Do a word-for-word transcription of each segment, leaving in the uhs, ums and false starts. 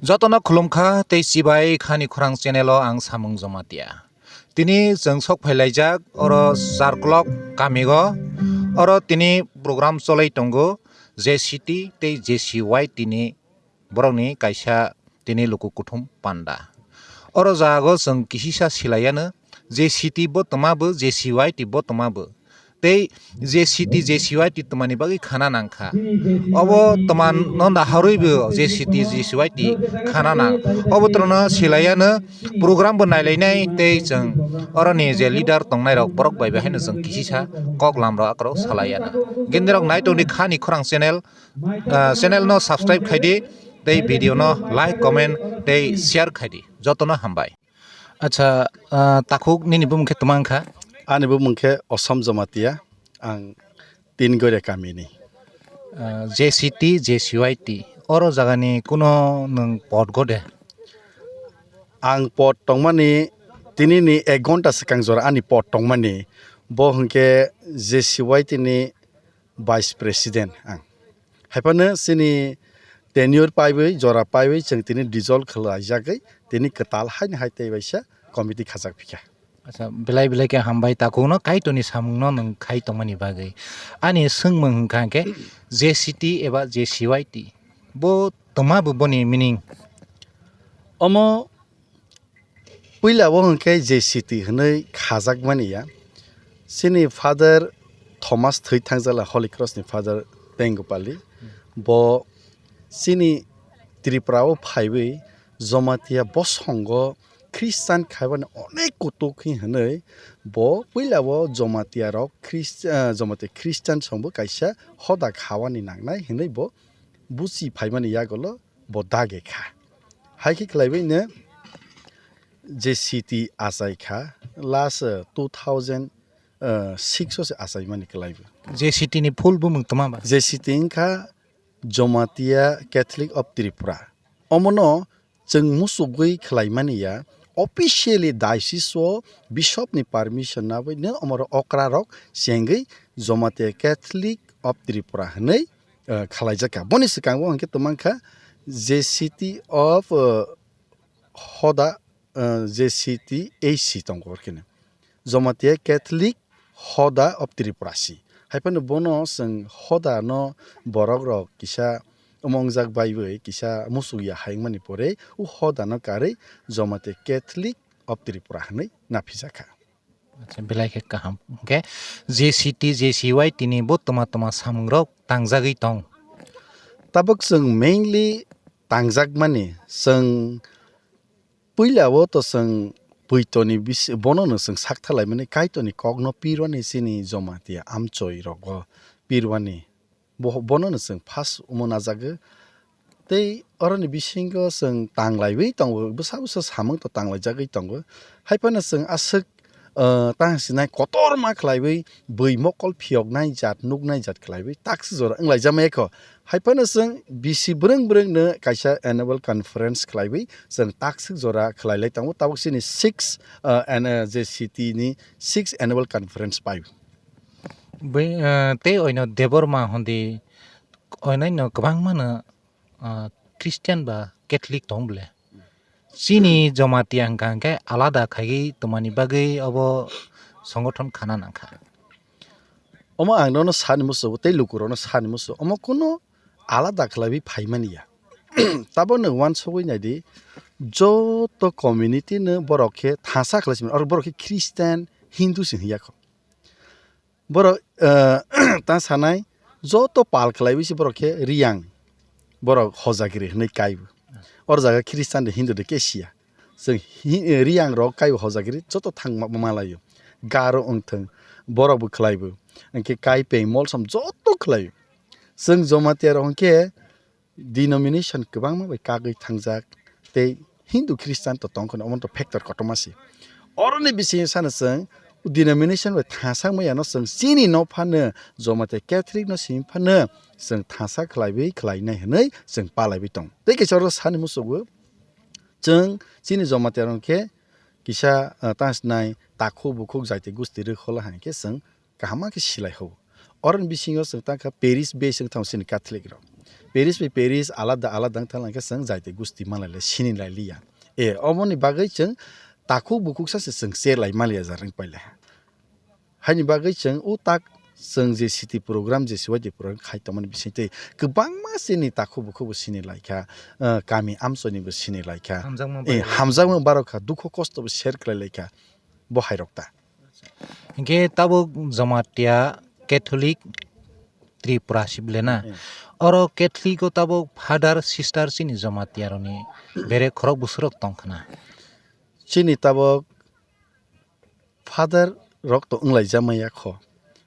Jotono khulumkha tei chibai khani khorang channel o ang Samung Jamatia. Tini chwng sok phailaijak oro Charklok kamigo, oro tini program cholai tongo J C T tei J C Y T ni borokni kaisa tini luku kuthum panda. Oro jago chwng kisisa silaiano J C T bo twma bo, J C Y T bo twma bo. Tei J C T, J C Y T twmani bagwi khana nangkha. Obo twman no naharwi bo J C T, J C Y T khana nang. Obo twrwno silaiano program bo nailainai tei chwng oroni je leader tongnairok borok bai bai haino chwng kisisa kok lamrok akorok salaiano. Genderok nai tongdi khani khorang channel, ah, channel no subscribe khaidi tei video no like, comment tei share khaidi. Jotono hambai. Acha, ah, takhuk nini bumung khe twma wngkha? Ani bumung khe Osom Jamatia, ang Tin Goria kamini. Ah, J C T, J C Y T, oro jagani kuno nwng pod gode? Ang pod tongmani, tinini ek ghonta swkang jora ani pod tongmani, bo hwnkhe J C Y T ni Vice President ang. Haiphano chini tenure paiwi, jora paiwi chwng tini dissolve khwlaijagwi tini kwtal haino hai tei waisa committee khajak phikha. Acha, belai belai khe hambai takhukno Kaitorni samungno nwng khai tongmani bagwi. Ani swngmung hwnkha khe J C T eba J C Y T. Bo twma bo boni meaning? Omo puila o hwnkhe J C T hwnwi khajakmani ya. Chini Father Thomas thwi thangjala, Holy Cross ni Father Tengopali. Bo chini Tripura o phaiwi Jamatia bosongo Christian khaibani onek kutuk hi hwnwi bo puila o Jamatia rok Christ-, ah, Jamatia Christian songbo kaisa hoda khawani nangnai hwnwi bo buchi phaimani yagolo bo dage kha. Hai khe khlaibaino J C T achai kha, last, uh, two thousand six o se achaimani kwlaibo. J C T ni full bumung twma ba? J C T wngkha Jamatia Catholic of Tripura. Omono chwng muchugwi khlaimani ya, officially diocese o bishop ni permission nabwi no omoro okra rok chengwi Jamatia Catholic of Tripura hwnwi, eh, khlaijak kha. Boni swkango hwnkhe twmang kha J C T of, eh, Hoda, eh, J C T A C tongo, orkhe no Jamatia Catholic Hoda of Tripura si. Hai phano bono chwng hoda no borok rok kisa omo wngjak bai bai kisa muchuk ya hai wngmani pore o hoda no karwi Jamatia Catholic of Tripura hwnwi naphijak kha. Acha, belai khe kaham. Hwnkhe J C T, J C Y T ni bo twma twma samung rok tangjagwi tong? Tabuk chwng mainly tangjak mani chwng puila o to chwng puito ni bisi-, bono no chwng sak tha lai mani Kaitor ni kok no pirwani chini Jamatia amchoi rogo pirwani. Bo-, bono no chwng first omo najago. Tei oroni bisingo chwng tanglaiwi tongo, bwsa bwsa samung to tanglaijagwi tongo. Hai phano chwng aswk, ah, tang sinai kotorma khlaiwi bui mokol phiyoknai jat, nuknai jat khlaiwi takswk jora wnglaijak maya kho. Hai phano chwng bisi bwrwng bwrwng no kaisa annual conference khlaiwi chwng takswk jora khlailai tongo. Tabuk chini six, ah, an-, ah, J C T ni six annual conference pai. Bai, ah, tei oino Debbarma hondi oino kwbangma no, ah, Christian ba Catholic tong bole. Chini Jamatia hwnkha hwnkhe alada khaiwi tongmani bagwi obo songothon khana nangkha. Omo ang nono sani muchungo tei lukurokno sani muchungo, omo kunu alada khlaiwi phaimani ya. Tabokno uansugwi naidi, joto community no borok khe thansa khlai simi, oro borok khe Christian, Hindu se hwnya kho. Borok, eh, ta sanai, joto pal khlaiwi se borok khe Riyang, borok Hojagiri hwnwi kaibo. Oro jaga Christian de Hindu de kesiya. Chwng hi-, eh, Riyang rok kaibo Hojagiri joto thang ma-, malayo. Garo wngthwng, borok bo khlaibo. Hwnkhe Kaipeng, Molsom joto khlaio. Chwng Jamatia rok hwnkhe denomination kwbangma bai kagwi thangjak tei Hindu Christian to tong khwna, omo to factor kotorma se. Oroni bisingo sana chwng denomination bai thangsak maya no chwng chini no phano Jamatia Catholic no simi phano chwng thangsak khlaiwi khlainai hwnwi chwng palaiwi tong. Tei kaisa oro sani muchungo chwng chini Jamatia rok khe kisa, ah, tang sinai takhuk bukhuk jaiti gusti rwkhola hai khe chwng kaham ma khe silai hao. Oroni bisingo chwng tang kha parish base wng thango chini Catholic rok. Parish bai parish alada alada wng thang lai khe chwng jati gusti malai le sini lai liya. E, omoni bagwi chwng takhuk bukhuk sa se chwng cher lai maliya jar wng paile. Haini bagwi chwng o tak chwng je city program, je siwaiti program khai tongmani bisingtwi kwbangma chini takhuk bukhuk bo sini lai kha, ah, kami amchoi ni bo sini lai kha. Hamjakma Eh, bai. Hamjakma barok kha, dukhu kosto bo share khlai lai kha bo hai rok ta. Hinkhe tabuk Jamatia Catholic Tripura si bwle na? Hmm. Oro Catholic o tabuk father, sister chini Jamatia rokni bere khorok bwswk rok tong khna? Chini tabuk father rok to wng lai jama ya kho.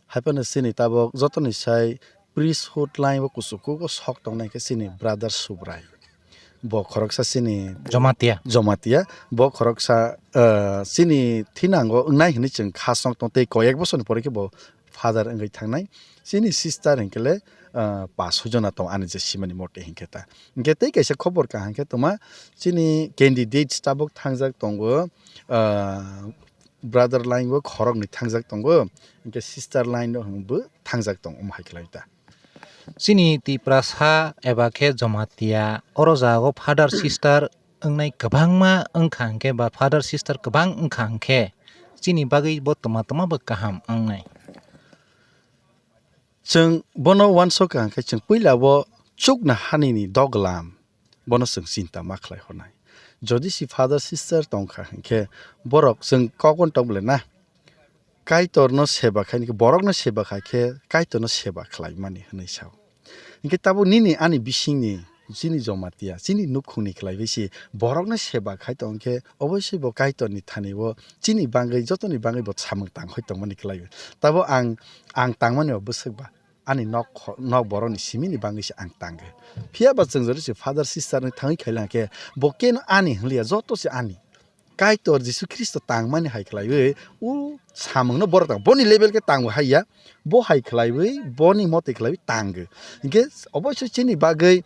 Hai phano chini tabuk jotoni sai priesthood line o kuchuk kugo sok tongnai khe chini brother Subrai. Bo khoroksa chini Jamatia. Jamatia. Bo khoroksa, ah, chini thinango wngnai hwnwi chwng kha song tong tei koyek bosorni pore khe bo father wngwi thangnai. Chini sister hinkhe le, ah, pas soi jona tong ani je simani mote hinkhe ta. Hinkhe tei kaisa khobor kaham khe tongma chini candidates tabuk thangjak tongo, ah, brother line o khoroknwi thangjak tongo, hinkhe sister line o hwnbo thangjak tongo, omo hai khlai ta. Chini Tiprasa eba khe Jamatia oro jago father sister wngnai kwbangma wngkha hinkhe ba father sister kwbang wngkha hinkhe chini bagwi bo twma twma bo kaham wngnai. Chwng bono uansukha hinkhe chwng puila bo chukna hanini doglam bono chwng chinta ma khlai hwnai. Jodi si father sister tongkha hinkhe borok chwng kok wan tong bwle na? Kaitorno seba khai, borokno seba khai khe Kaitorno seba khlaimani hwnwi sao. Hinkhe tabuk nini ani bisingni chini Jamatia, chini nukhungni khlaiwi se borokno seba khai tong khe, oboisoi bo Kaitorni thani o chini bagwi, jotoni bagwi bo samung tang hoi tongmani khlaiwi. Tabuk ang, ang tangmani o bwswk ba, ani nok kho-, nok borokni simini bagwi se ang tangwi. Phiya ba chwng jodi se father sister ni thangwi khaila khe, bo keno ani hwnliya, joto se ani. Kaitor Jisu Khristo tangmani hai khlaiwi o samungno borok tang. Boni level khe tangwi haiya, bo hai khlaiwi, boni mote khlaiwi tango. Hinkhe oboisoi chini bagwi,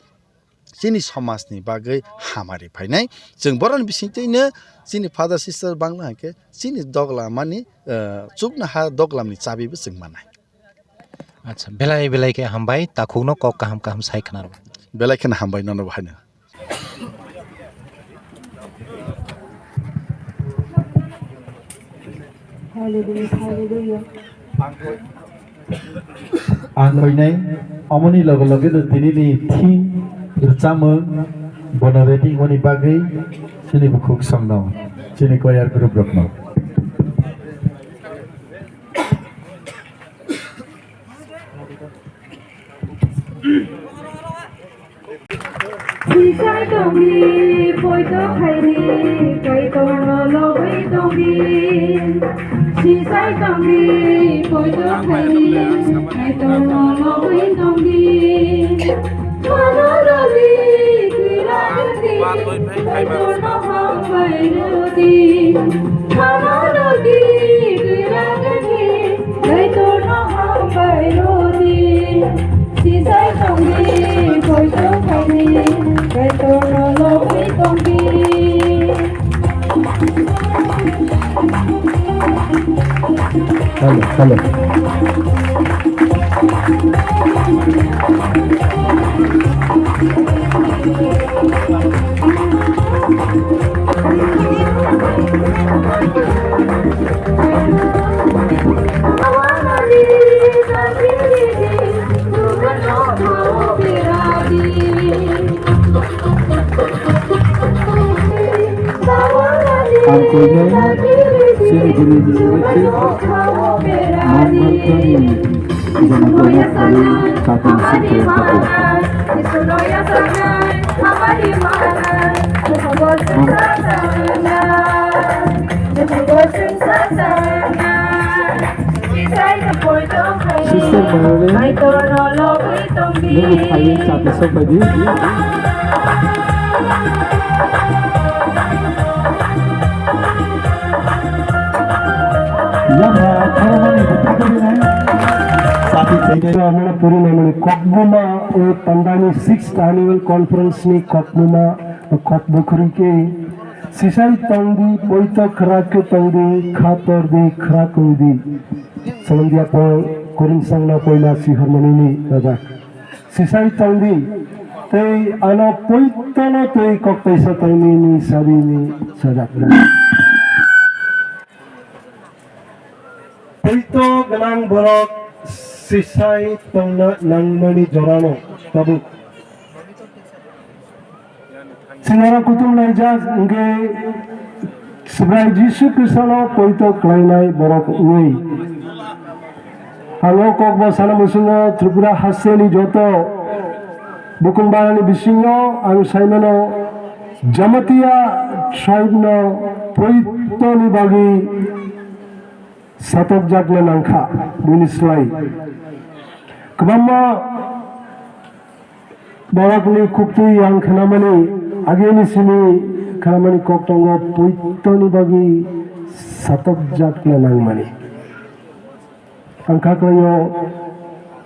chini somajni bagwi hamari phainai. Chwng borokni bisingtwino chini father sister bangla hinkhe chini doglamani, eh, chuknoha doglamni chabibo chwng mannai. Acha, belai belai khe hambai, takhukno kok kaham kaham sai khna rw. Belai kheno hambai nono bo haino. Hallelujah, hallelujah. Ang koinai, omoni loge loge no tinini theme rwchapmung bono ready wngmani bagwi chini bukhuk songno, chini choir group rokno. Sisai tongdi, poito khaidi, Kaitorno lobwi tongdi. Sisai tongdi, poito khaidi, Kaitorno lobwi tongdi. Mano rodi, kira gati, Kaitorno hambai rodi. Mano rodi, kira gati, Kaitorno hambai rodi, sisai tongdi, poito khaidi, Kaitorno lobwi tongdi. Hello, hello. Ang koinai chini bini bini wngkhe Mangkani jana kono kari chapang singkhe pakai. Sister Mayore, nungni phaiwi chati sok bai di. Yapha khorokmani bwtha khe dinai. Chati thai khe. Amano puri naimani kokbuma o pandani sixth annual conference ni kokbuma o kokbo khurui khe sisai tongdi, poito khwrak khe tongdi, kha tordi, khwrak wngdi. Salondiya Paul Kuringsong no poila sihormani ni rajak. Sisai tongdi, Tei ano poitono tei kok kaisa tangni ni sabini sajak. Poito gwnang borok sisai tongna nangmani jorano tabuk. Sinaro kutung laijak hwnkhe Subrai Jisu Khristono poito khlainai borok wngwi. Ang o kokbo sana muchungo Tripura hasteni joto bukhung barani bisingo ang saimano Jamatia tribe no poitoni bagwi satokjakna nangkha buini slai. Kwbangma borokni khuktwi ang khnamani, agini simi khnamani kok tongo, poitoni bagwi satokjakna nangmani. Ang kha khlaio,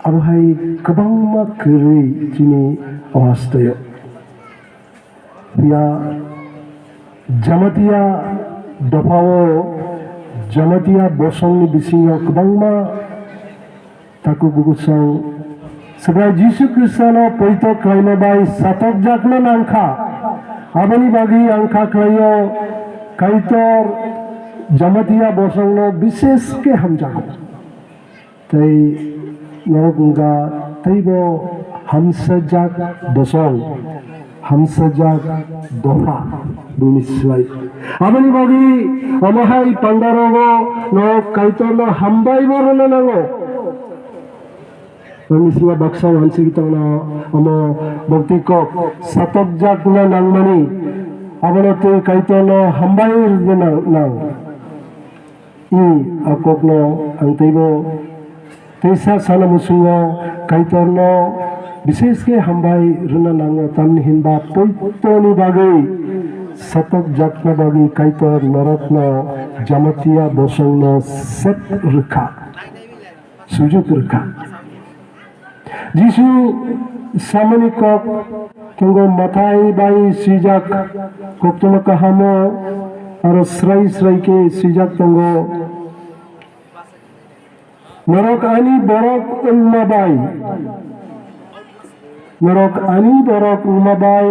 abo hai kwbangma kwrwi chini o hastaio. Phiya Jamatia dophao, Jamatia bosongni bisingo kwbangma takhuk bukhuk song Subrai Jisu Khristono poito khlaima bai satokjakna nangkha. Aboni bagwi ang kha khlaio, Kaitor Jamatia bosongno bishesh khe hamjago. Tei norok wngkha teibo hamsajak bosong, hamsajak dopha bini slai. Aboni bagwi omo hai pandarogo norok Kaitorno hambai bo rwna nango. Ani sima baksa hansi tongna omo bokti kok satokjakna nangmani. Abono tei Kaitorno hambai rwna nang. I a kokno ang teibo teisa sana muchungo Kaitorno bishesh khe hambai rwna nango, tamni hinba poitoni bagwi satokjakna bagwi Kaitor norokno Jamatia bosongno sep rwkha, sujuk rwkha. Jisu samani kok tongo Mathai bai swijak koktwma kahamo aro srai srai khe swijak tongo. Norok ani borok wngma bai, norok ani borok wngma bai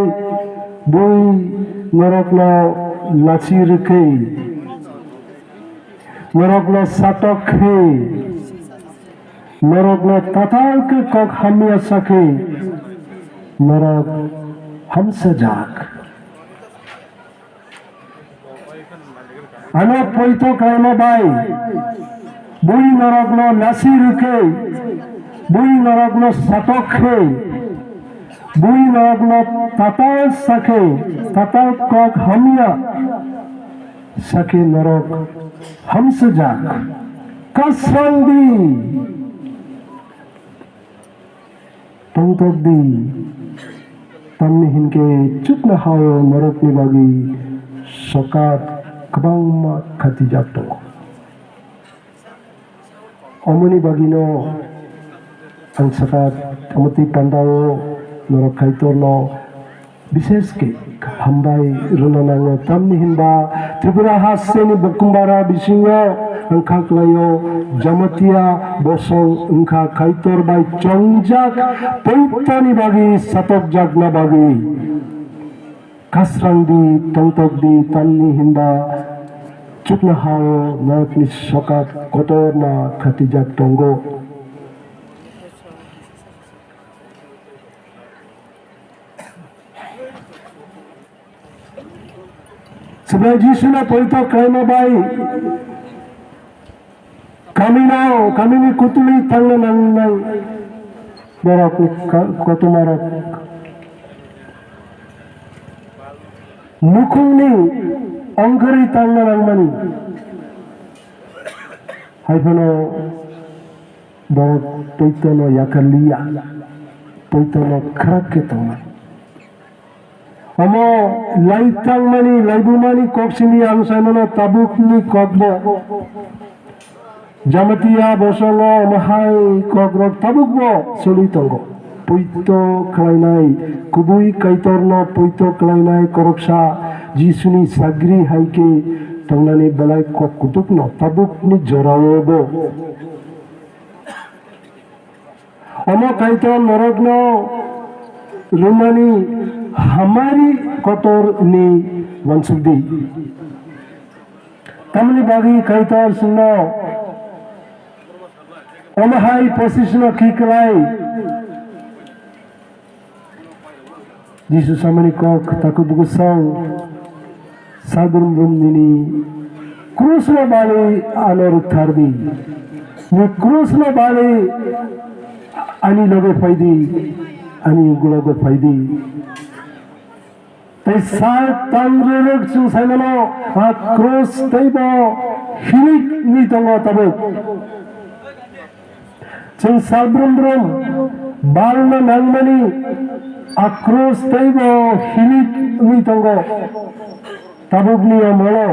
bui norokno lachi rwkhe, norokno satok khe, norokno tatal khe kok hamya sakhe norok hamsajak. Ano poito khlaima bai bui norokno nasi rwkhe, bui norokno satok khe, bui norokno tatal sakhe, tatal kok hamya sakhe norok hamsajak. Kasrang di. Tongtok di, tamni hinkhe chuknohao norokni bagwi sokat kwbangma khatijak tongo. Omoni bagwino ang saka amotwi pandao norok Kaitorno bishesh khe hambai rwna nango, tamni hinba Tripura hasteni bukumbara bisingo wngkha klaio Jamatia bosong wngkha Kaitor bai chongjak poitani bagwi satokjakna bagwi. Kasrang di, tongtok di, tamni hinba chuknohao norokni sokat kotorma khatijak tongo. Subrai Jisuno poito khlaima bai kamino, kamini kutulwi tangna nangnai borokni ka-, kotomarok nukhungni ongkhorwi tangna nangmani. Haiphano borok poitono yakarliya, poitono khrak khe tongnai. Omo lai tangmani, laibumani kok simi ang saimano tabukni kokbo. Jamatia bosongo omo hai kokrok tabukbo soli tongo. Poito khlainai, kubui Kaitorno poito khlainai koroksa Jisuni sagri hai khe tongnani belai kok kutukno tabukni jorao bo. Omo Kaitor norokno Romani hamari kotor ni wansukdi. Tamni bagwi Kaitor chwngno omo hai posisno khiklai. Jisu samani kok takhuk buku song sagrum rum nini krusno bali ano rukthar di. Ni krusno bali ani loge phaidi, ani ugulogo phaidi. Tei sak tangrwrwk chwng saimano, a krus teibo hilik ni tongo tabuk. Chwng salbrum brum balna nangmani a krus teibo hilik ni tongo tabukni omolo.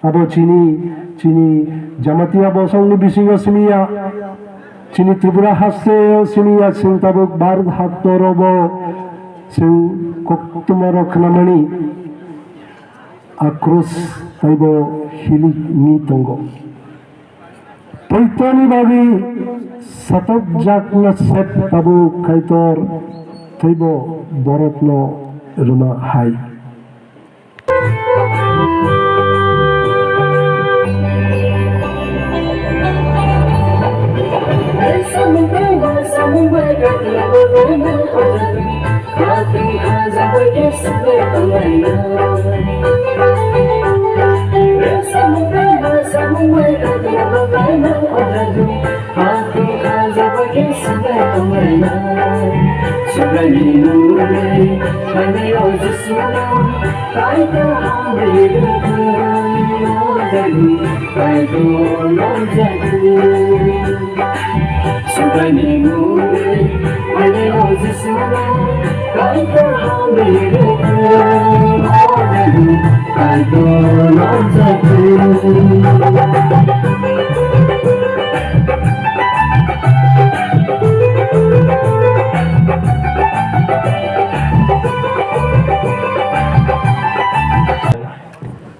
Abo chini, chini Jamatia bosongni bisingo simi ya, chini Tripura hasteo simi ya, chwng tabuk Bharat haktorokbo chwng koktwmarok khnamani a krus taibo hilik ni tongo. Poitani bagwi satokjakna sep tabuk Kaitor taibo borokno rwma hai.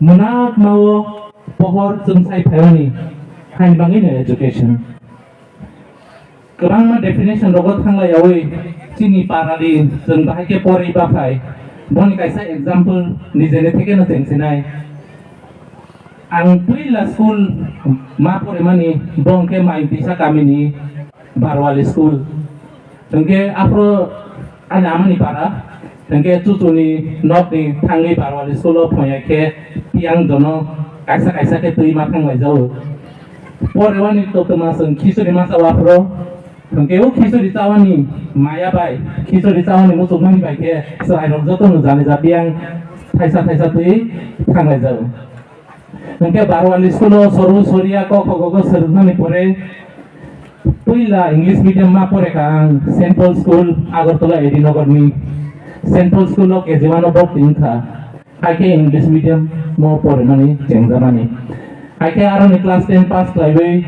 Mwnakmao pohor chwngsai phaiyani hain bangwino education. Kwbangma definition rogo thanglaiyawi chini parali chwng bahai khe porwi baphai. Boni kaisa example nijeni thekeno chengsinai. Ang puila school ma porimani bo hwnkhe Maitisa kamini Barwali school. Hwnkhe aphuru ani amani para, hwnkhe chuchuni nokni thangwi Barwali school-o phwnya khe tiyang jono kaisa kaisa khe twi ma thanglaijao. Porewani koktwma chwng khichuri ma chao aphuru, hwnkhe o khichuri chawani maya bai, khichuri chawani muchukmani bai khe chwrairok jotono jani ja tiyang thaisa thaisa twi thanglaijao. Hwnkhe Barwali school-o Soru Soria kok hogogo swrwngmani pore puila English medium ma porekha ang Saint Paul School, Agartala A D Nagarni Saint Paul School-o K G one-o bok twi wngkha. Hai khe English medium-o porimani chengjakmani. Hai khe aroni class ten pass khlaiwi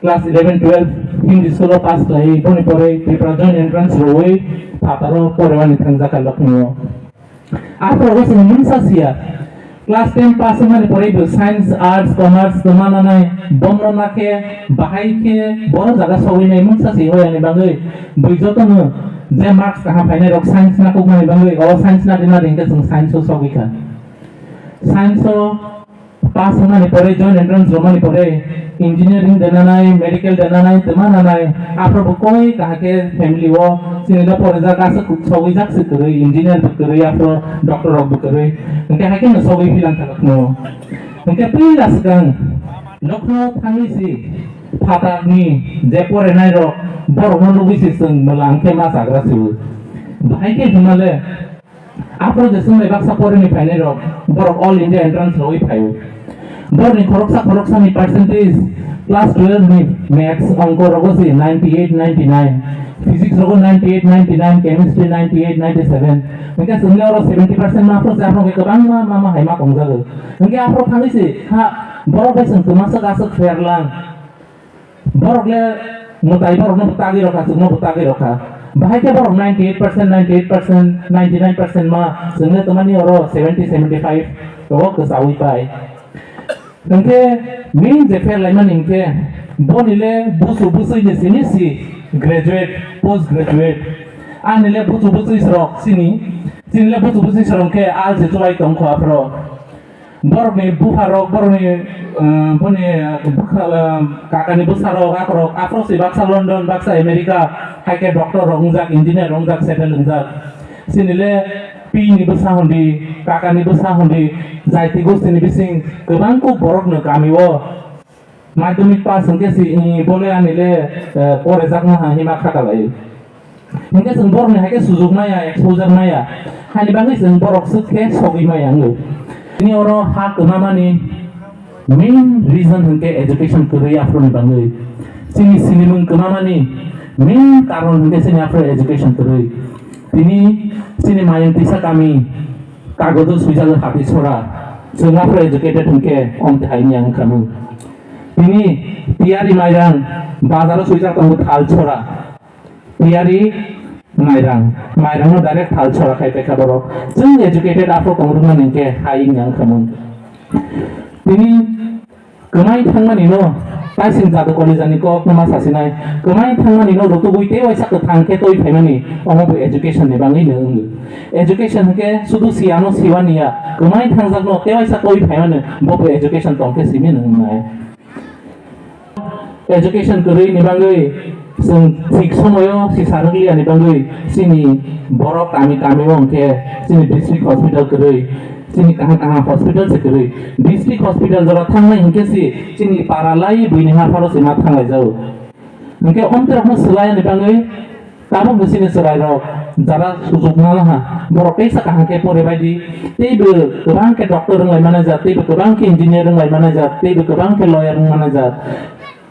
class eleven twelve Hindi school-o pass khlaiwi boni pore Tripura Joint Entrance rwui phataro porimani thangjakha Lucknow-o. Aphuru chwng mungsa siya. Class ten pass wngmani pore bo science, arts, commerce twma nanai, bomno nakhe, bahai khe, boro jaga sogwi nai mungsa si hoyani bagwi. Bui jotono je marks kaham phainai rok science nakukmani bagwi, o science nadi nadi hinkhe chwng science o sogwi kha. Science o pass wngmani pore, joint entrance rwmani pore, engineering de nanai, medical de nanai, twma nanai, aphuru bo koi kaham khe family o chini da porijak aswk sogwijak se kwrwi, engineer bo kwrwi, aphuru doctor rok bo kwrwi, hwnkhe hai kheno sogwi philang kha Lucknow. Hwnkhe puila swkang Lucknow thangwi si phatarni je porenai rok borokno nugwi se chwng mwla hwnkhe ma chagra se o. Bahai khe hwnmale Aphuru je chwng bai baksa porini phainai rok, borok All India Entrance rwui phaio. Borokni khoroksa khoroksani percentage class twelve ni maths ongko rogo se ninety eight, ninety nine, physics rogo ninety eight, ninety nine, chemistry ninety eight, ninety seven. Hwnkhe chwngni oro seventy percent ma aphuru se aphuru hwnkhe kwbangma ma ma hai ma tongjago. Hwnkhe aphuru thangwi se ha borok bai chwng twma swk aswk fair lang. Borok le mwtai borok no bwtagwi rokha, chwng no bwtagwi rokha. Bahai khe borok ninety eight percent, ninety eight percent, ninety nine percent ma, chwng le twmani oro seventy, seventy five rogo kwchaui pai. Hwnkhe main je fail laimani hwnkhe boni le busu busui ni simi si graduate, post graduate. Ani le buchu buchu isrok chini, chini le buchu buchu isrok khe al se chulai tong kho aphro. Borokni bupharok, borokni, eh, boni, eh, bwkha, eh, kakani bwsarok, akorok, aphro se baksa London, baksa America, hai khe doctor rok wngjak, engineer rok wngjak, settle wngjak. Chini le pini bwsa hwnwi, kakani bwsa hwnwi, jaiti gostini bising kwbang kuk borokno kami o madhyamik pass hwnkhe si, i, bole ani le, eh, porejakno ha hima kha kalai. Hwnkhe chwng borokni hai khe sujuk maya, exposure maya. Hani bagwi chwng borok swk khe sogwi maya wngo. Tini oro ha kwmamani main reason hwnkhe education kwrwi aphuruni bagwi. Chini sinimung kwmamani main karon hwnkhe chini aphuru education kwrwi. Tini chini mayung tisa kami kagojo swijak hati sora. Chwng aphuru educated hwnkhe omtwi hai wngya wngkha mung. Tini tiyari mairang bazaro swijak tongo thal sora. Tiyari mairang, mairangno direct thal sora khai paikha borok. Chwng educated aphuru tongrwknani hwnkhe hai wngya wngkha mung. Tini kwmai thangmani no, taising jadu kolejani kok no ma sasinai, kwmai thangmani no rutugwi tei waisa kwthang khe twi phaimani, omo bo education ni bagwi no wngo. Education hwnkhe sudu siyano siwani ya, kwmai thangjakno tei waisa twi phaimani, bo bo education tongkhe simi no wngnai. Education kwrwi ni bagwi chwng thik somoyo sisa rwkliya ni bagwi chini borok kami kami o hwnkhe chini district hospital kwrwi, chini kaham kaham hospital se kwrwi. District hospital jora thangnai hwnkhe si chini para lai buini ha pharo se ma thanglai jao. Hwnkhe omtwi rokno swlai ni bagwi tabuk ni chini chwrai rok jara sujuk nang ha, borok teisa kaham khe pore bai di, teibo kwbang khe doctor wng lai mani jat, teibo kwbang khe engineer wng lai mani jat, teibo kwbang khe lawyer wng mani jat.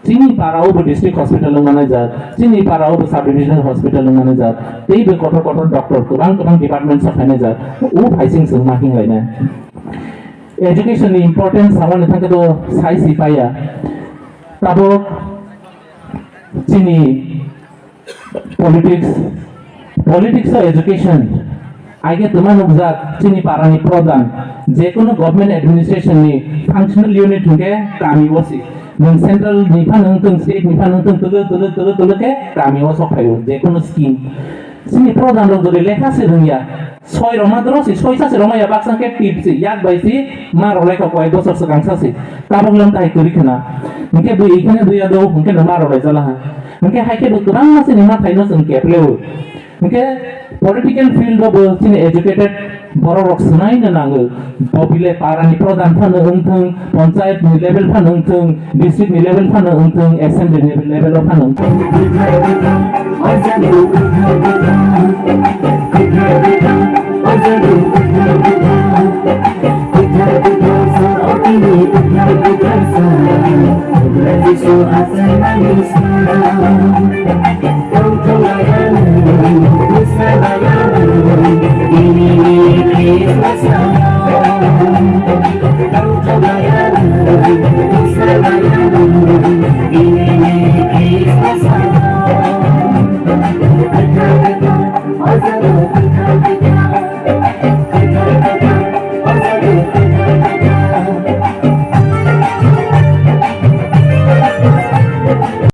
Chini para o bo district hospital wng mani jat, chini para o bo sub divisional hospital wng mani jat, teibo kotor kotor doctor, kwbang kwbang department sa phainai jat, o phaising chwng ma hing lainai. Education ni importance samani thangkhe to sai si paiya. Tabuk chini politics, politics o education. Aige twma nukjak chini parani pradhan, jekunu government administration ni functional unit hwnkhe kami o si. Nwng central ni phano wngthung, state ni phano wngthung, twlwk, twlwk, twlwk, twlwk khe kami o sok phaio, jekunu scheme. Chini pradhan rok jodi lekha se rwngya, soi rwma doro si, soi sa se rwma ya, baksa khe tip si, yak bai si, ma rwlai kha koi bosor swkang sa si. Tabuk lam tai kwrwi khna. Hwnkhe bui ikhane dui ya do, hwnkhe no ma rwlai jala ha. Hwnkhe hai khe bo kwbangma chini ma thaino chwng kepleo. Hwnkhe political field o bo chini educated borok rok swnaina nango. Bo bile para ni pradhan phano wngthung, panchayat ni level phano wngthung, district ni level phano wngthung, assembly ni level o phano wngthung.